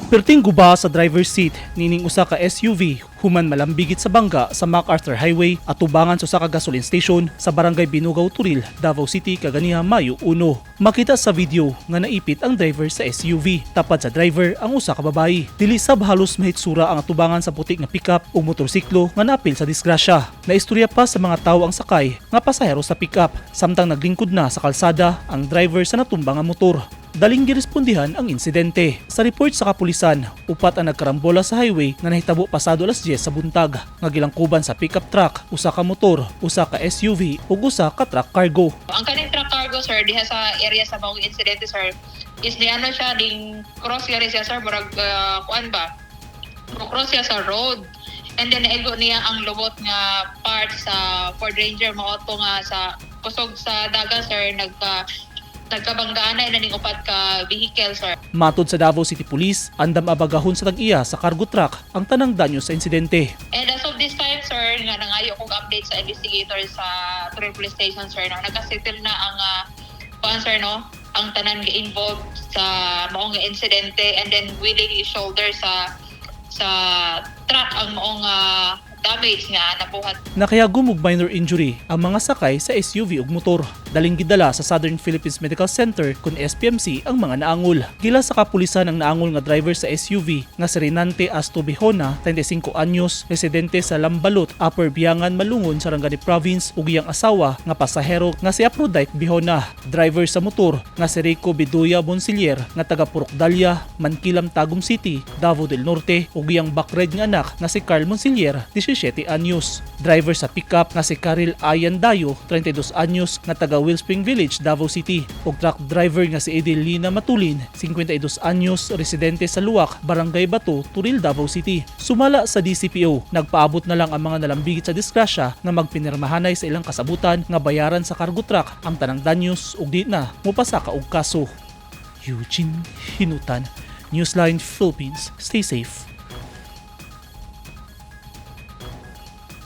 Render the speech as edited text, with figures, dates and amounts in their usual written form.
Perting guba sa driver's seat nining usa ka SUV human malambigit sa bangga sa MacArthur Highway atubangan sa usa ka gasoline station sa Barangay Binugaw, Toril, Davao City kaganiha Mayo 1. Makita sa video nga naipit ang driver sa SUV. Tapad sa driver ang usa ka babayi. Dili sab halos mahitsura ang atubangan sa puti nga pickup ug motorsiklo nga napil sa disgrasya. Naistorya pa sa mga tawo ang sakay nga pasahero sa pickup samtang naglingkod na sa kalsada ang driver sa natumba nga motor. Daling girespondihan ang insidente. Sa report sa kapulisan, upat ang nagkarambola sa highway nga nahitabo pasado alas 10 sa buntag nga gilangkuban sa pickup truck, usa ka motor, usa ka SUV ug usa ka truck cargo. Ang kaning truck cargo, sir, diha sa area sa maong insidente, sir, is ni ano siya ding cross gari siya, sir, murag kuan ba? Mo cross siya sa road. And then naigo niya ang lubot nga part sa Ford Ranger, mao to nga sa kusog sa dagan, sir, nagkabanggaan na ning upat ka vehicle, sir. Matod sa Davao City Police, andam abagahon sa tag-iya sa cargo truck ang tanang danyo sa insidente. And as of this time, sir, nga nangayo kog update sa investigator sa Toril Police Station, sir, no, nagkasettle na ang kuan, sir, no, ang tanan ga involved sa maong nga insidente and then willing i-shoulder sa truck ang maong damage nga nabuhat. Nakayagom og minor injury ang mga sakay sa SUV ug motor. Daling gidala sa Southern Philippines Medical Center kon SPMC ang mga naangol. Gila sa kapulisan ang naangol nga driver sa SUV nga si Renante Asto Bihona, 35 anyos, residente sa Lambalot, Upper Biangan, Malungon, Sarangani Province, ug iyang asawa nga pasahero nga si Aphrodite Bihona. Driver sa motor nga si Rico Biduya Bonsilier nga taga Purok Dalia, Mankilam, Tagum City, Davao del Norte, ug iyang backride nga anak nga si Carl Monsilier, 17 anyos. Driver sa pickup nga si Karil Ayan Dayo, 32 anyos, nga taga Wellspring Village, Davao City, ug truck driver nga si Edil Lina Matulin, 52 anyos, residente sa Luwak, Barangay Bato, Toril, Davao City. Sumala sa DCPO, nagpaabot na lang ang mga nalambigit sa disgrasya nga magpinirmahanay sa ilang kasabutan nga bayaran sa cargo truck ang tanang danyos ug di na mopasaka og kaso. Eugene Hinutan, Newsline Philippines. Stay safe.